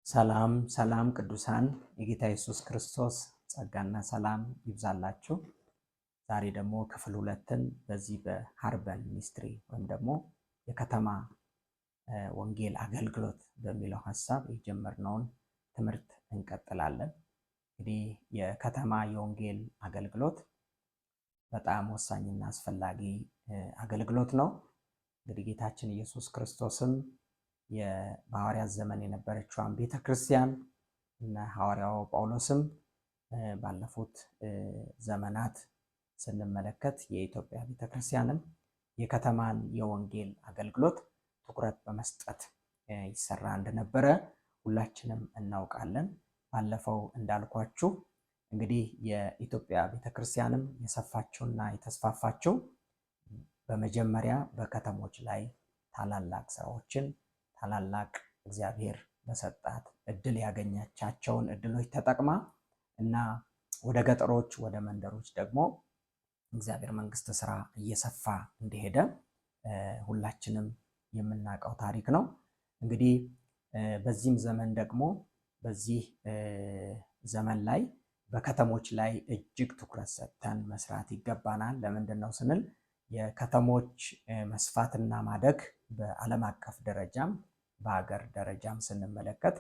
ሰላም ሰላም ቅዱሳን፣ የጌታ ኢየሱስ ክርስቶስ ጸጋና ሰላም ይብዛላችሁ። ዛሬ ደግሞ ክፍል ሁለትን በዚህ በ urban ministry ወይም ደግሞ የከተማ ወንጌል አገልግሎት በሚለው ሀሳብ የጀመርነውን ትምህርት እንቀጥላለን። እንግዲህ የከተማ የወንጌል አገልግሎት በጣም ወሳኝና አስፈላጊ አገልግሎት ነው። እንግዲህ ጌታችን ኢየሱስ ክርስቶስም በሐዋርያት ዘመን የነበረችዋን ቤተ ክርስቲያን እና ሐዋርያው ጳውሎስም ባለፉት ዘመናት ስንመለከት የኢትዮጵያ ቤተ ክርስቲያንም የከተማን የወንጌል አገልግሎት ትኩረት በመስጠት ይሰራ እንደነበረ ሁላችንም እናውቃለን። ባለፈው እንዳልኳችሁ እንግዲህ የኢትዮጵያ ቤተክርስቲያንም የሰፋችውና የተስፋፋችው በመጀመሪያ በከተሞች ላይ ታላላቅ ስራዎችን፣ ታላላቅ እግዚአብሔር በሰጣት እድል ያገኘቻቸውን እድሎች ተጠቅማ እና ወደ ገጠሮች ወደ መንደሮች ደግሞ እግዚአብሔር መንግስት ስራ እየሰፋ እንደሄደ ሁላችንም የምናውቀው ታሪክ ነው። እንግዲህ በዚህም ዘመን ደግሞ በዚህ ዘመን ላይ በከተሞች ላይ እጅግ ትኩረት ሰጥተን መስራት ይገባናል። ለምንድን ነው ስንል የከተሞች መስፋትና ማደግ በዓለም አቀፍ ደረጃም በሀገር ደረጃም ስንመለከት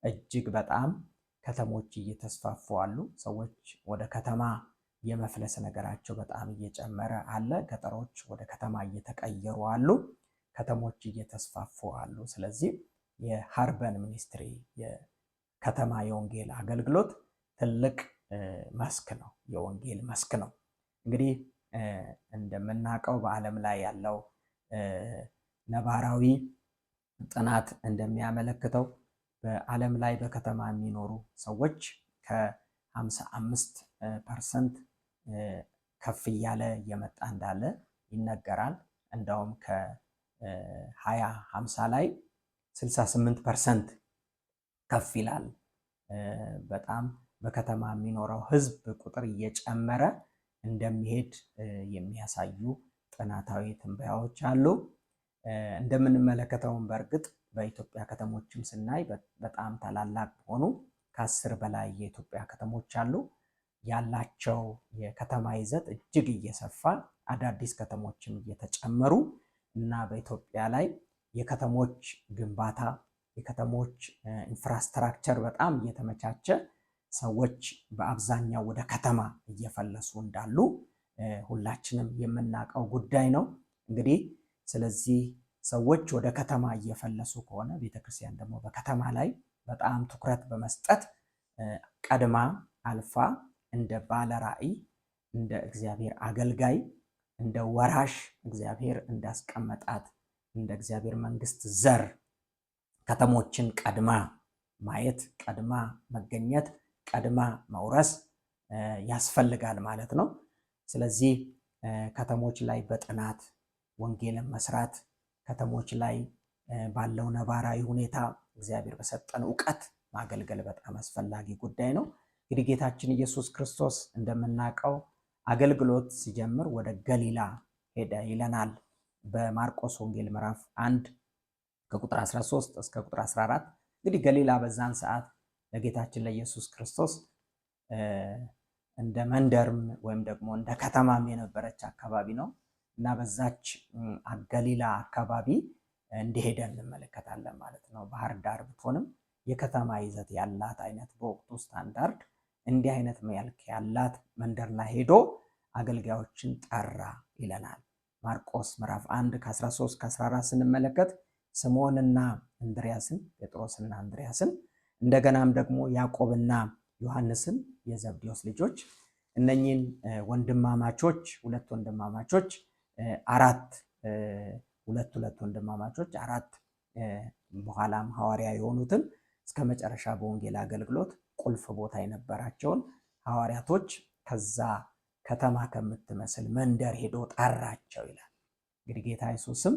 እጅግ በጣም ከተሞች እየተስፋፉ አሉ። ሰዎች ወደ ከተማ የመፍለስ ነገራቸው በጣም እየጨመረ አለ። ገጠሮች ወደ ከተማ እየተቀየሩ አሉ። ከተሞች እየተስፋፉ አሉ። ስለዚህ የ urban ministry፣ የከተማ የወንጌል አገልግሎት ትልቅ መስክ ነው፣ የወንጌል መስክ ነው። እንግዲህ እንደምናውቀው በዓለም ላይ ያለው ነባራዊ ጥናት እንደሚያመለክተው በዓለም ላይ በከተማ የሚኖሩ ሰዎች ከ55% ከፍ እያለ እየመጣ እንዳለ ይነገራል። እንደውም ከ2050 ላይ 68% ከፍ ይላል። በጣም በከተማ የሚኖረው ሕዝብ ቁጥር እየጨመረ እንደሚሄድ የሚያሳዩ ጥናታዊ ትንበያዎች አሉ። እንደምንመለከተውም በእርግጥ በኢትዮጵያ ከተሞችም ስናይ በጣም ታላላቅ ሆኑ ከ10 በላይ የኢትዮጵያ ከተሞች አሉ። ያላቸው የከተማ ይዘት እጅግ እየሰፋ፣ አዳዲስ ከተሞችም እየተጨመሩ እና በኢትዮጵያ ላይ የከተሞች ግንባታ፣ የከተሞች infrastructure በጣም እየተመቻቸ ሰዎች በአብዛኛው ወደ ከተማ እየፈለሱ እንዳሉ ሁላችንም የምናውቀው ጉዳይ ነው። እንግዲህ ስለዚህ ሰዎች ወደ ከተማ እየፈለሱ ከሆነ ቤተክርስቲያን ደግሞ በከተማ ላይ በጣም ትኩረት በመስጠት ቀድማ አልፋ እንደ ባለ ራዕይ፣ እንደ እግዚአብሔር አገልጋይ፣ እንደ ወራሽ እግዚአብሔር እንዳስቀመጣት እንደ እግዚአብሔር መንግስት ዘር ከተሞችን ቀድማ ማየት፣ ቀድማ መገኘት፣ ቀድማ መውረስ ያስፈልጋል ማለት ነው። ስለዚህ ከተሞች ላይ በጥናት ወንጌልን መስራት፣ ከተሞች ላይ ባለው ነባራዊ ሁኔታ እግዚአብሔር በሰጠን እውቀት ማገልገል በጣም አስፈላጊ ጉዳይ ነው። እንግዲህ ጌታችን ኢየሱስ ክርስቶስ እንደምናውቀው አገልግሎት ሲጀምር ወደ ገሊላ ሄደ ይለናል በማርቆስ ወንጌል ምዕራፍ 1 ከቁጥር 13 እስከ ቁጥር 14። እንግዲህ ገሊላ በዛን ሰዓት ለጌታችን ለኢየሱስ ክርስቶስ እንደ መንደርም ወይም ደግሞ እንደ ከተማም የነበረች አካባቢ ነው እና በዛች ገሊላ አካባቢ እንደሄደ እንመለከታለን ማለት ነው። ባህር ዳር ብትሆንም የከተማ ይዘት ያላት አይነት በወቅቱ ስታንዳርድ እንዲህ አይነት መልክ ያላት መንደር ላይ ሄዶ አገልጋዮችን ጠራ ይለናል። ማርቆስ ምዕራፍ 1 ከ13 ከ14 ስንመለከት ስምዖንና እንድሪያስን፣ ጴጥሮስና እንድሪያስን፣ እንደገናም ደግሞ ያዕቆብና ዮሐንስን የዘብዴዎስ ልጆች፣ እነኚህን ወንድማማቾች፣ ሁለት ወንድማማቾች፣ አራት፣ ሁለት ሁለት ወንድማማቾች አራት፣ በኋላም ሐዋርያ የሆኑትን፣ እስከ መጨረሻ በወንጌል አገልግሎት ቁልፍ ቦታ የነበራቸውን ሐዋርያቶች ከዛ ከተማ ከምትመስል መንደር ሄዶ ጠራቸው ይላል። እንግዲህ ጌታ ኢየሱስም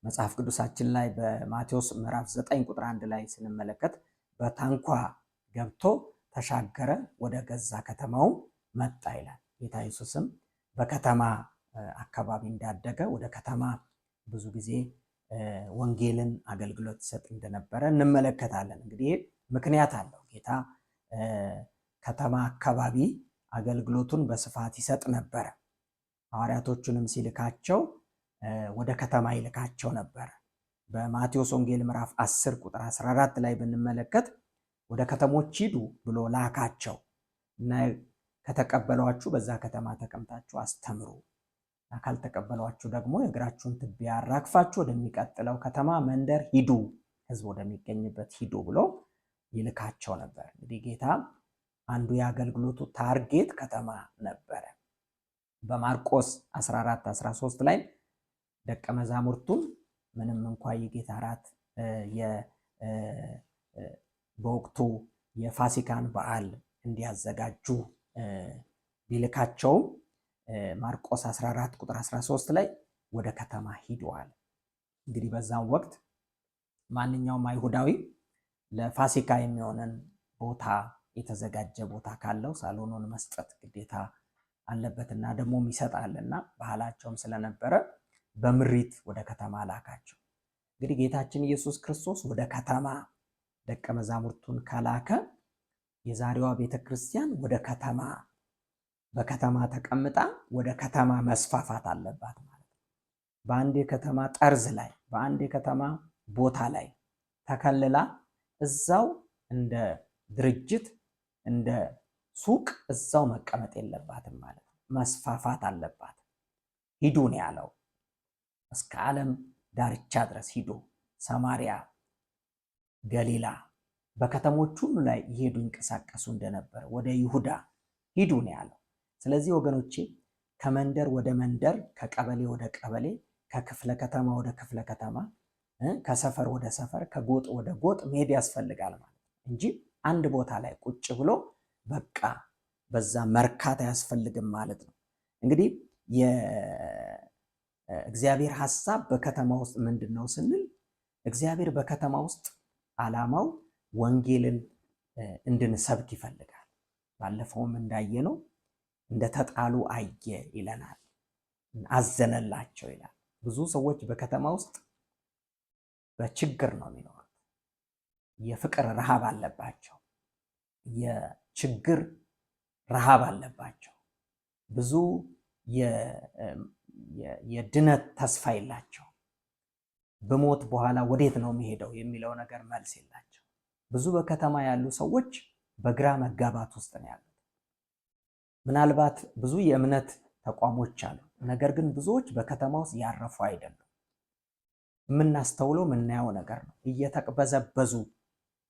መጽሐፍ ቅዱሳችን ላይ በማቴዎስ ምዕራፍ 9 ቁጥር 1 ላይ ስንመለከት በታንኳ ገብቶ ተሻገረ፣ ወደ ገዛ ከተማው መጣ ይላል። ጌታ ኢየሱስም በከተማ አካባቢ እንዳደገ፣ ወደ ከተማ ብዙ ጊዜ ወንጌልን አገልግሎት ይሰጥ እንደነበረ እንመለከታለን። እንግዲህ ምክንያት አለው። ጌታ ከተማ አካባቢ አገልግሎቱን በስፋት ይሰጥ ነበረ። ሐዋርያቶቹንም ሲልካቸው ወደ ከተማ ይልካቸው ነበረ። በማቴዎስ ወንጌል ምዕራፍ 10 ቁጥር 14 ላይ ብንመለከት ወደ ከተሞች ሂዱ ብሎ ላካቸው እና ከተቀበሏችሁ በዛ ከተማ ተቀምጣችሁ አስተምሩ፣ እና ካልተቀበሏችሁ ደግሞ የእግራችሁን ትቢያ አራግፋችሁ ወደሚቀጥለው ከተማ መንደር ሂዱ፣ ሕዝብ ወደሚገኝበት ሂዱ ብሎ ይልካቸው ነበር። እንግዲህ ጌታ አንዱ የአገልግሎቱ target ከተማ ነበረ። በማርቆስ 14 13 ላይ ደቀ መዛሙርቱን ምንም እንኳ የጌታ እራት በወቅቱ የፋሲካን በዓል እንዲያዘጋጁ ቢልካቸውም ማርቆስ 14 ቁጥር 13 ላይ ወደ ከተማ ሂደዋል። እንግዲህ በዛም ወቅት ማንኛውም አይሁዳዊ ለፋሲካ የሚሆንን ቦታ የተዘጋጀ ቦታ ካለው ሳሎኑን መስጠት ግዴታ አለበትና ደግሞም ይሰጣልና ባህላቸውም ስለነበረ በምሪት ወደ ከተማ ላካቸው። እንግዲህ ጌታችን ኢየሱስ ክርስቶስ ወደ ከተማ ደቀ መዛሙርቱን ከላከ የዛሬዋ ቤተ ክርስቲያን ወደ ከተማ በከተማ ተቀምጣ ወደ ከተማ መስፋፋት አለባት ማለት ነው። በአንድ የከተማ ጠርዝ ላይ በአንድ የከተማ ቦታ ላይ ተከልላ እዛው እንደ ድርጅት እንደ ሱቅ እዛው መቀመጥ የለባትም ማለት ነው። መስፋፋት አለባት። ሂዱ ነው ያለው። እስከ ዓለም ዳርቻ ድረስ ሂዱ፣ ሰማሪያ፣ ገሊላ፣ በከተሞች ሁሉ ላይ ይሄዱ ይንቀሳቀሱ እንደነበረ ወደ ይሁዳ ሂዱ ነው ያለው። ስለዚህ ወገኖቼ ከመንደር ወደ መንደር፣ ከቀበሌ ወደ ቀበሌ፣ ከክፍለ ከተማ ወደ ክፍለ ከተማ፣ ከሰፈር ወደ ሰፈር፣ ከጎጥ ወደ ጎጥ መሄድ ያስፈልጋል ማለት ነው እንጂ አንድ ቦታ ላይ ቁጭ ብሎ በቃ በዛ መርካት አያስፈልግም ማለት ነው። እንግዲህ የእግዚአብሔር ሐሳብ በከተማ ውስጥ ምንድን ነው ስንል እግዚአብሔር በከተማ ውስጥ ዓላማው ወንጌልን እንድንሰብክ ይፈልጋል። ባለፈውም እንዳየነው እንደተጣሉ አየ ይለናል፣ አዘነላቸው ይላል። ብዙ ሰዎች በከተማ ውስጥ በችግር ነው የሚኖሩት። የፍቅር ረሃብ አለባቸው። የችግር ረሃብ አለባቸው። ብዙ የድነት ተስፋ የላቸው። በሞት በኋላ ወዴት ነው የሚሄደው የሚለው ነገር መልስ የላቸው። ብዙ በከተማ ያሉ ሰዎች በግራ መጋባት ውስጥ ነው ያሉት። ምናልባት ብዙ የእምነት ተቋሞች አሉ። ነገር ግን ብዙዎች በከተማ ውስጥ ያረፉ አይደሉም። የምናስተውለው የምናየው ነገር ነው። እየተቅበዘበዙ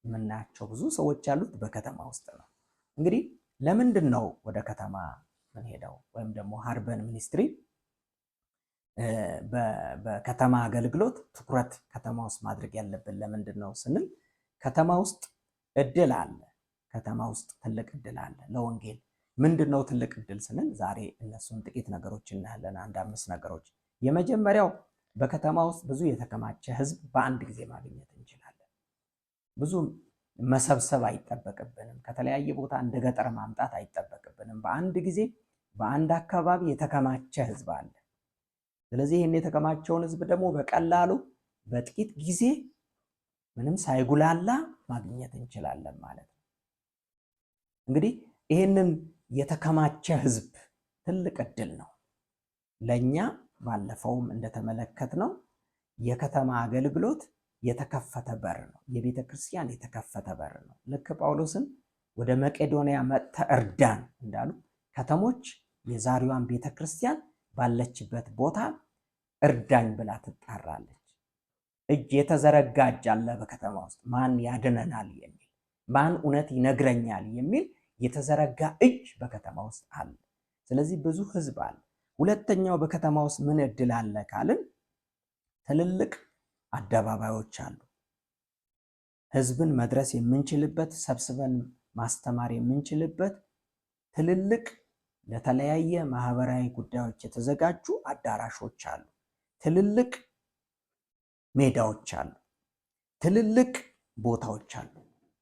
የምናያቸው ብዙ ሰዎች ያሉት በከተማ ውስጥ ነው። እንግዲህ ለምንድን ነው ወደ ከተማ ምንሄደው? ወይም ደግሞ ሃርበን ሚኒስትሪ በከተማ አገልግሎት ትኩረት ከተማ ውስጥ ማድረግ ያለብን ለምንድን ነው ስንል ከተማ ውስጥ እድል አለ። ከተማ ውስጥ ትልቅ እድል አለ ለወንጌል። ምንድን ነው ትልቅ እድል ስንል ዛሬ እነሱን ጥቂት ነገሮች እናያለን። አንድ 5 ነገሮች። የመጀመሪያው በከተማ ውስጥ ብዙ የተከማቸ ሕዝብ በአንድ ጊዜ ማግኘት እንችላለን። ብዙ መሰብሰብ አይጠበቅብንም። ከተለያየ ቦታ እንደ ገጠር ማምጣት አይጠበቅብንም። በአንድ ጊዜ በአንድ አካባቢ የተከማቸ ሕዝብ አለ። ስለዚህ ይህን የተከማቸውን ሕዝብ ደግሞ በቀላሉ በጥቂት ጊዜ ምንም ሳይጉላላ ማግኘት እንችላለን ማለት ነው። እንግዲህ ይህንን የተከማቸ ሕዝብ ትልቅ እድል ነው ለእኛ። ባለፈውም እንደተመለከትነው የከተማ አገልግሎት የተከፈተ በር ነው። የቤተ ክርስቲያን የተከፈተ በር ነው። ልክ ጳውሎስን ወደ መቄዶንያ መጥተህ እርዳን እንዳሉ ከተሞች የዛሬዋን ቤተ ክርስቲያን ባለችበት ቦታ እርዳኝ ብላ ትጣራለች። እጅ የተዘረጋ እጅ አለ በከተማ ውስጥ ማን ያድነናል የሚል ማን እውነት ይነግረኛል የሚል የተዘረጋ እጅ በከተማ ውስጥ አለ። ስለዚህ ብዙ ህዝብ አለ። ሁለተኛው በከተማ ውስጥ ምን እድል አለ ካልን ትልልቅ አደባባዮች አሉ። ህዝብን መድረስ የምንችልበት፣ ሰብስበን ማስተማር የምንችልበት ትልልቅ ለተለያየ ማህበራዊ ጉዳዮች የተዘጋጁ አዳራሾች አሉ። ትልልቅ ሜዳዎች አሉ። ትልልቅ ቦታዎች አሉ።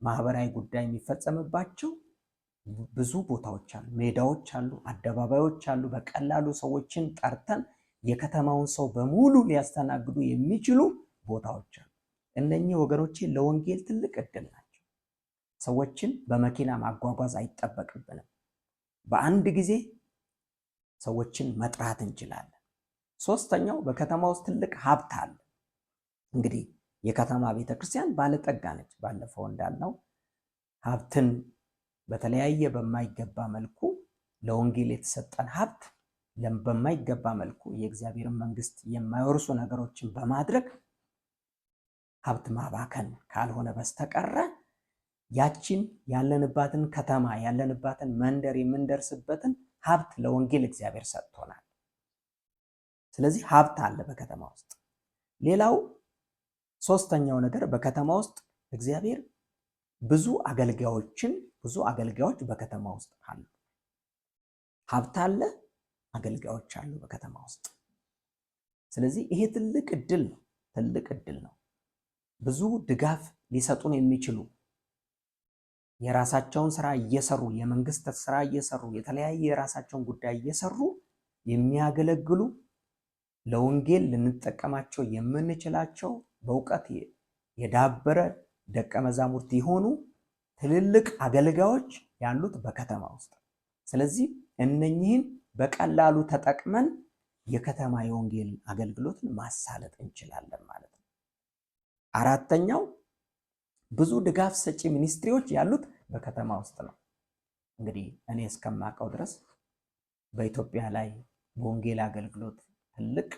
ማህበራዊ ጉዳይ የሚፈጸምባቸው ብዙ ቦታዎች አሉ። ሜዳዎች አሉ፣ አደባባዮች አሉ። በቀላሉ ሰዎችን ጠርተን የከተማውን ሰው በሙሉ ሊያስተናግዱ የሚችሉ ቦታዎች አሉ። እነኚህ ወገኖቼ ለወንጌል ትልቅ እድል ናቸው። ሰዎችን በመኪና ማጓጓዝ አይጠበቅብንም። በአንድ ጊዜ ሰዎችን መጥራት እንችላለን። ሶስተኛው በከተማ ውስጥ ትልቅ ሀብት አለ። እንግዲህ የከተማ ቤተክርስቲያን ባለጠጋ ነች። ባለፈው እንዳልነው ሀብትን በተለያየ በማይገባ መልኩ ለወንጌል የተሰጠን ሀብት በማይገባ መልኩ የእግዚአብሔርን መንግስት የማይወርሱ ነገሮችን በማድረግ ሀብት ማባከን ካልሆነ በስተቀረ ያችን ያለንባትን ከተማ ያለንባትን መንደር የምንደርስበትን ሀብት ለወንጌል እግዚአብሔር ሰጥቶናል። ስለዚህ ሀብት አለ በከተማ ውስጥ። ሌላው ሶስተኛው ነገር በከተማ ውስጥ እግዚአብሔር ብዙ አገልጋዮችን ብዙ አገልጋዮች በከተማ ውስጥ አሉ። ሀብት አለ፣ አገልጋዮች አሉ በከተማ ውስጥ። ስለዚህ ይሄ ትልቅ እድል ነው፣ ትልቅ እድል ነው። ብዙ ድጋፍ ሊሰጡን የሚችሉ የራሳቸውን ስራ እየሰሩ የመንግስት ስራ እየሰሩ የተለያየ የራሳቸውን ጉዳይ እየሰሩ የሚያገለግሉ ለወንጌል ልንጠቀማቸው የምንችላቸው በእውቀት የዳበረ ደቀ መዛሙርት የሆኑ ትልልቅ አገልጋዮች ያሉት በከተማ ውስጥ። ስለዚህ እነኚህን በቀላሉ ተጠቅመን የከተማ የወንጌል አገልግሎትን ማሳለጥ እንችላለን ማለት ነው። አራተኛው ብዙ ድጋፍ ሰጪ ሚኒስትሪዎች ያሉት በከተማ ውስጥ ነው። እንግዲህ እኔ እስከማውቀው ድረስ በኢትዮጵያ ላይ በወንጌል አገልግሎት ትልቅ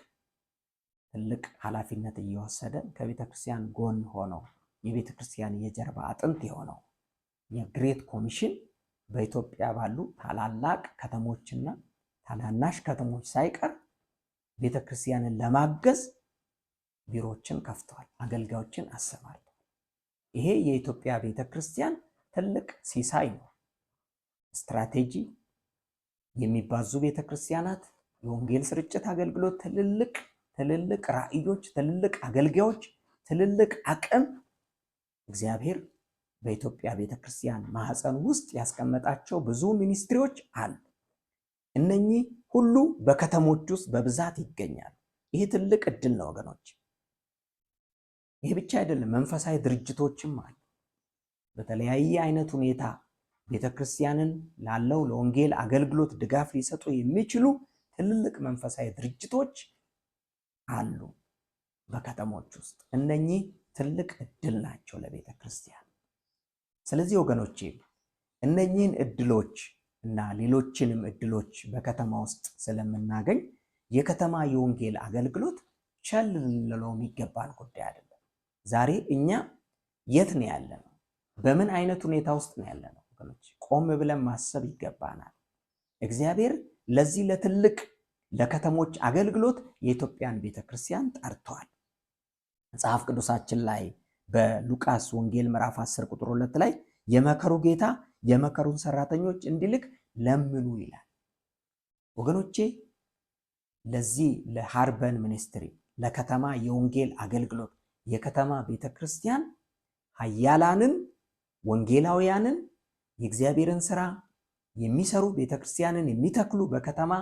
ትልቅ ኃላፊነት እየወሰደ ከቤተ ክርስቲያን ጎን ሆነው የቤተ ክርስቲያን የጀርባ አጥንት የሆነው የ Great Commission በኢትዮጵያ ባሉ ታላላቅ ከተሞችና ታናናሽ ከተሞች ሳይቀር ቤተ ክርስቲያንን ለማገዝ ቢሮዎችን ከፍተዋል፣ አገልጋዮችን አሰማርተዋል። ይሄ የኢትዮጵያ ቤተ ክርስቲያን ትልቅ ሲሳይ ነው። ስትራቴጂ፣ የሚባዙ ቤተ ክርስቲያናት፣ የወንጌል ስርጭት አገልግሎት፣ ትልልቅ ትልልቅ ራእዮች፣ ትልልቅ አገልጋዮች፣ ትልልቅ አቅም እግዚአብሔር በኢትዮጵያ ቤተ ክርስቲያን ማህፀን ውስጥ ያስቀመጣቸው ብዙ ሚኒስትሪዎች አሉ። እነኚህ ሁሉ በከተሞች ውስጥ በብዛት ይገኛሉ። ይሄ ትልቅ እድል ነው ወገኖች። ይሄ ብቻ አይደለም፣ መንፈሳዊ ድርጅቶችም አሉ። በተለያየ አይነት ሁኔታ ቤተ ክርስቲያንን ላለው ለወንጌል አገልግሎት ድጋፍ ሊሰጡ የሚችሉ ትልልቅ መንፈሳዊ ድርጅቶች አሉ በከተሞች ውስጥ። እነኚህ ትልቅ እድል ናቸው ለቤተ ክርስቲያን። ስለዚህ ወገኖቼ እነኚህን እድሎች እና ሌሎችንም እድሎች በከተማ ውስጥ ስለምናገኝ የከተማ የወንጌል አገልግሎት ቸል ልንለው የሚገባን ጉዳይ አይደለም። ዛሬ እኛ የት ነው ያለነው? በምን አይነት ሁኔታ ውስጥ ነው ያለነው? ወገኖች ቆም ብለን ማሰብ ይገባናል። እግዚአብሔር ለዚህ ለትልቅ ለከተሞች አገልግሎት የኢትዮጵያን ቤተክርስቲያን ጠርቷል። መጽሐፍ ቅዱሳችን ላይ በሉቃስ ወንጌል ምዕራፍ 10 ቁጥር 2 ላይ የመከሩ ጌታ የመከሩን ሰራተኞች እንዲልክ ለምኑ ይላል። ወገኖቼ ለዚህ ለ urban ministry ለከተማ የወንጌል አገልግሎት የከተማ ቤተክርስቲያን ኃያላንን ወንጌላውያንን የእግዚአብሔርን ስራ የሚሰሩ ቤተክርስቲያንን የሚተክሉ በከተማ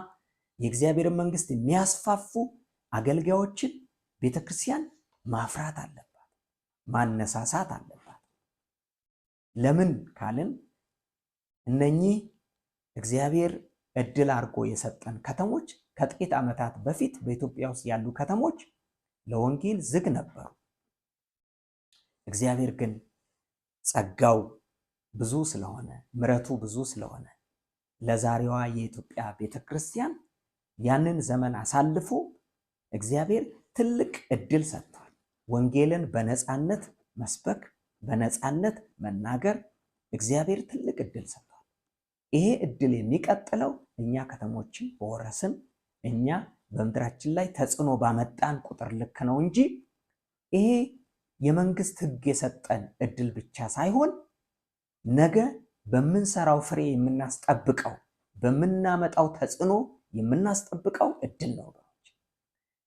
የእግዚአብሔርን መንግስት የሚያስፋፉ አገልጋዮችን ቤተክርስቲያን ማፍራት አለባት፣ ማነሳሳት አለባት። ለምን ካልን እነኚህ እግዚአብሔር እድል አድርጎ የሰጠን ከተሞች ከጥቂት ዓመታት በፊት በኢትዮጵያ ውስጥ ያሉ ከተሞች ለወንጌል ዝግ ነበሩ። እግዚአብሔር ግን ጸጋው ብዙ ስለሆነ ምሕረቱ ብዙ ስለሆነ ለዛሬዋ የኢትዮጵያ ቤተክርስቲያን ያንን ዘመን አሳልፎ እግዚአብሔር ትልቅ እድል ሰጥቷል። ወንጌልን በነፃነት መስበክ፣ በነፃነት መናገር እግዚአብሔር ትልቅ እድል ሰጥቷል። ይሄ እድል የሚቀጥለው እኛ ከተሞችን በወረስን እኛ በምድራችን ላይ ተጽዕኖ ባመጣን ቁጥር ልክ ነው እንጂ ይሄ የመንግስት ሕግ የሰጠን እድል ብቻ ሳይሆን ነገ በምንሰራው ፍሬ የምናስጠብቀው በምናመጣው ተጽዕኖ የምናስጠብቀው እድል ነው። ወገኖች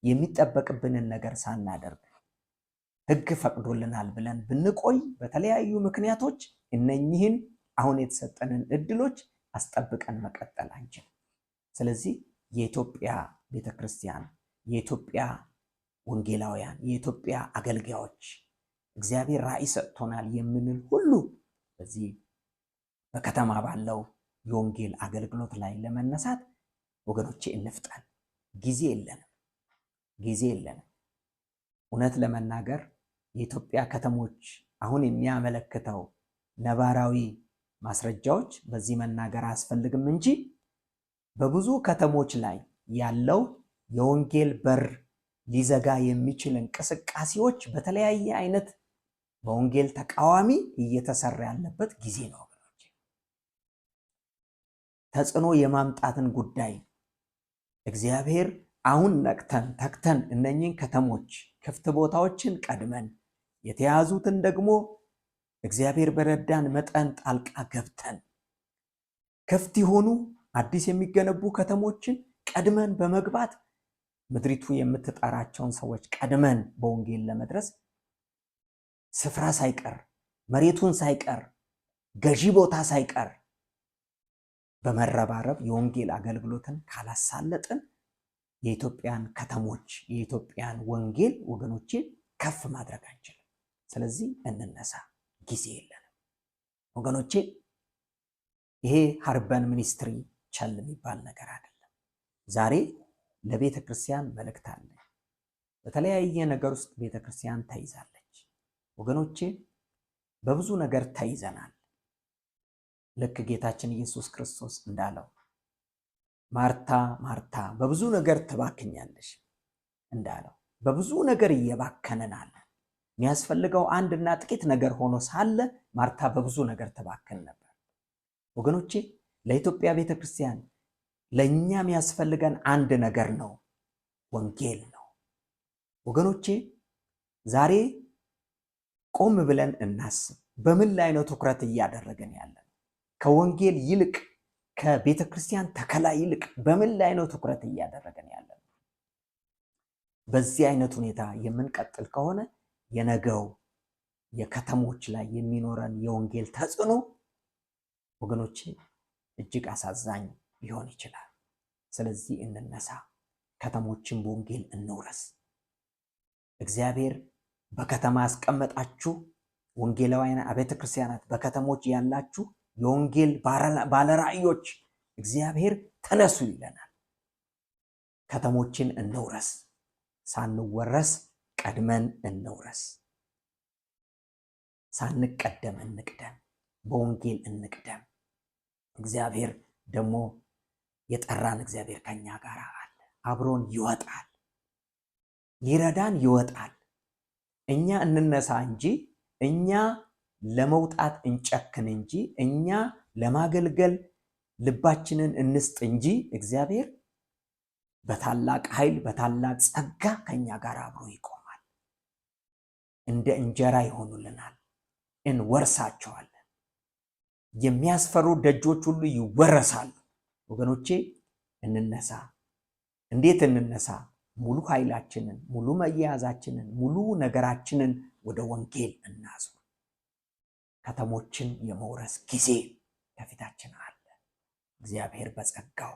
የሚጠበቅብንን ነገር ሳናደርግ ሕግ ፈቅዶልናል ብለን ብንቆይ በተለያዩ ምክንያቶች እነኚህን አሁን የተሰጠንን እድሎች አስጠብቀን መቀጠል አንችልም። ስለዚህ የኢትዮጵያ ቤተክርስቲያን የኢትዮጵያ ወንጌላውያን፣ የኢትዮጵያ አገልጋዮች እግዚአብሔር ራእይ ሰጥቶናል የምንል ሁሉ በዚህ በከተማ ባለው የወንጌል አገልግሎት ላይ ለመነሳት ወገኖቼ እንፍጠን። ጊዜ የለንም፣ ጊዜ የለንም። እውነት ለመናገር የኢትዮጵያ ከተሞች አሁን የሚያመለክተው ነባራዊ ማስረጃዎች በዚህ መናገር አያስፈልግም እንጂ በብዙ ከተሞች ላይ ያለው የወንጌል በር ሊዘጋ የሚችል እንቅስቃሴዎች በተለያየ አይነት በወንጌል ተቃዋሚ እየተሰራ ያለበት ጊዜ ነው። ወገኖች፣ ተጽዕኖ የማምጣትን ጉዳይ እግዚአብሔር አሁን ነቅተን ተግተን እነኚህን ከተሞች ክፍት ቦታዎችን ቀድመን የተያዙትን ደግሞ እግዚአብሔር በረዳን መጠን ጣልቃ ገብተን ክፍት የሆኑ አዲስ የሚገነቡ ከተሞችን ቀድመን በመግባት ምድሪቱ የምትጠራቸውን ሰዎች ቀድመን በወንጌል ለመድረስ ስፍራ ሳይቀር፣ መሬቱን ሳይቀር፣ ገዢ ቦታ ሳይቀር በመረባረብ የወንጌል አገልግሎትን ካላሳለጥን የኢትዮጵያን ከተሞች፣ የኢትዮጵያን ወንጌል ወገኖቼ ከፍ ማድረግ አንችልም። ስለዚህ እንነሳ፣ ጊዜ የለንም ወገኖቼ። ይሄ urban ministry ቸል የሚባል ነገር አይደለም። ዛሬ ለቤተ ክርስቲያን መልእክት አለ። በተለያየ ነገር ውስጥ ቤተ ክርስቲያን ተይዛለች ወገኖቼ፣ በብዙ ነገር ተይዘናል። ልክ ጌታችን ኢየሱስ ክርስቶስ እንዳለው ማርታ ማርታ በብዙ ነገር ትባክኛለሽ እንዳለው በብዙ ነገር እየባከንን አለ። የሚያስፈልገው አንድና ጥቂት ነገር ሆኖ ሳለ ማርታ በብዙ ነገር ትባክን ነበር። ወገኖቼ፣ ለኢትዮጵያ ቤተክርስቲያን ለእኛ የሚያስፈልገን አንድ ነገር ነው፣ ወንጌል ነው። ወገኖቼ፣ ዛሬ ቆም ብለን እናስብ። በምን ላይ ነው ትኩረት እያደረግን ያለን? ከወንጌል ይልቅ፣ ከቤተ ክርስቲያን ተከላ ይልቅ በምን ላይ ነው ትኩረት እያደረግን ያለን? በዚህ አይነት ሁኔታ የምንቀጥል ከሆነ የነገው የከተሞች ላይ የሚኖረን የወንጌል ተጽዕኖ ወገኖቼ እጅግ አሳዛኝ ሊሆን ይችላል። ስለዚህ እንነሳ፣ ከተሞችን በወንጌል እንውረስ። እግዚአብሔር በከተማ ያስቀመጣችሁ ወንጌላውያን አብያተ ክርስቲያናት፣ በከተሞች ያላችሁ የወንጌል ባለራእዮች እግዚአብሔር ተነሱ ይለናል። ከተሞችን እንውረስ፣ ሳንወረስ ቀድመን እንውረስ፣ ሳንቀደም እንቅደም፣ በወንጌል እንቅደም። እግዚአብሔር ደግሞ የጠራን እግዚአብሔር ከኛ ጋር አለ፣ አብሮን ይወጣል፣ ሊረዳን ይወጣል። እኛ እንነሳ እንጂ፣ እኛ ለመውጣት እንጨክን እንጂ፣ እኛ ለማገልገል ልባችንን እንስጥ እንጂ እግዚአብሔር በታላቅ ኃይል በታላቅ ጸጋ ከኛ ጋር አብሮ ይቆማል። እንደ እንጀራ ይሆኑልናል፣ እንወርሳቸዋለን። የሚያስፈሩ ደጆች ሁሉ ይወረሳሉ። ወገኖቼ፣ እንነሳ። እንዴት እንነሳ? ሙሉ ኃይላችንን፣ ሙሉ መያያዛችንን፣ ሙሉ ነገራችንን ወደ ወንጌል እናዙር። ከተሞችን የመውረስ ጊዜ ከፊታችን አለ። እግዚአብሔር በጸጋው፣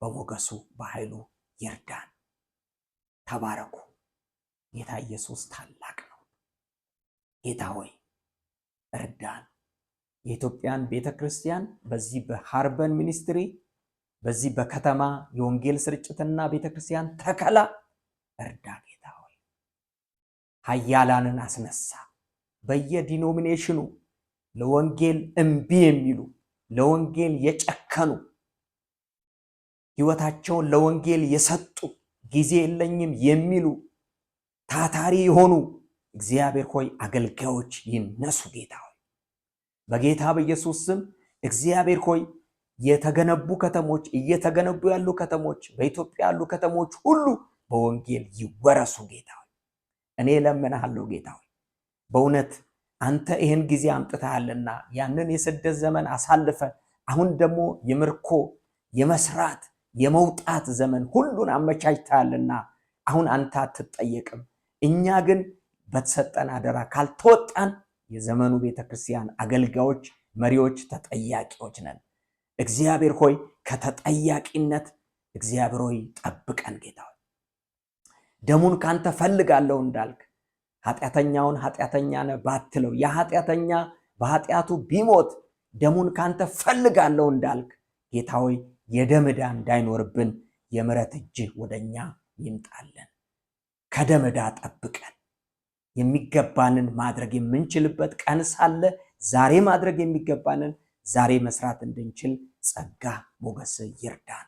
በሞገሱ፣ በኃይሉ ይርዳን። ተባረኩ። ጌታ ኢየሱስ ታላቅ ነው። ጌታ ሆይ እርዳን። የኢትዮጵያን ቤተ ክርስቲያን በዚህ በ urban ministry፣ በዚህ በከተማ የወንጌል ስርጭትና ቤተ ክርስቲያን ተከላ እርዳ። ጌታ ሆይ ኃያላንን አስነሳ። በየ denomination ኑ ለወንጌል እምቢ የሚሉ፣ ለወንጌል የጨከኑ፣ ሕይወታቸውን ለወንጌል የሰጡ፣ ጊዜ የለኝም የሚሉ ታታሪ የሆኑ እግዚአብሔር ሆይ አገልጋዮች ይነሱ። ጌታ ሆይ፣ በጌታ በኢየሱስ ስም እግዚአብሔር ሆይ የተገነቡ ከተሞች፣ እየተገነቡ ያሉ ከተሞች፣ በኢትዮጵያ ያሉ ከተሞች ሁሉ በወንጌል ይወረሱ። ጌታ ሆይ፣ እኔ እለምንሃለሁ። ጌታ ሆይ፣ በእውነት አንተ ይህን ጊዜ አምጥተሃልና ያንን የስደት ዘመን አሳልፈ አሁን ደግሞ የምርኮ፣ የመስራት፣ የመውጣት ዘመን ሁሉን አመቻችተሃልና አሁን አንተ አትጠየቅም። እኛ ግን በተሰጠን አደራ ካልተወጣን የዘመኑ ቤተክርስቲያን አገልጋዮች፣ መሪዎች ተጠያቂዎች ነን። እግዚአብሔር ሆይ ከተጠያቂነት እግዚአብሔር ሆይ ጠብቀን። ጌታ ሆይ፣ ደሙን ካንተ ፈልጋለሁ እንዳልክ ኃጢአተኛውን ኃጢአተኛ ነህ ባትለው ያ ኃጢአተኛ በኃጢአቱ ቢሞት ደሙን ካንተ ፈልጋለሁ እንዳልክ ጌታ ሆይ የደም ዕዳ እንዳይኖርብን የምሕረት እጅህ ወደኛ ይምጣልን። ከደም ዕዳ ጠብቀን። የሚገባንን ማድረግ የምንችልበት ቀን ሳለ ዛሬ ማድረግ የሚገባንን ዛሬ መስራት እንድንችል ጸጋ ሞገስ ይርዳን።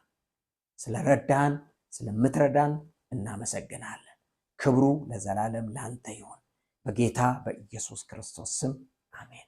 ስለረዳን ስለምትረዳን እናመሰግናለን። ክብሩ ለዘላለም ላንተ ይሁን። በጌታ በኢየሱስ ክርስቶስ ስም አሜን።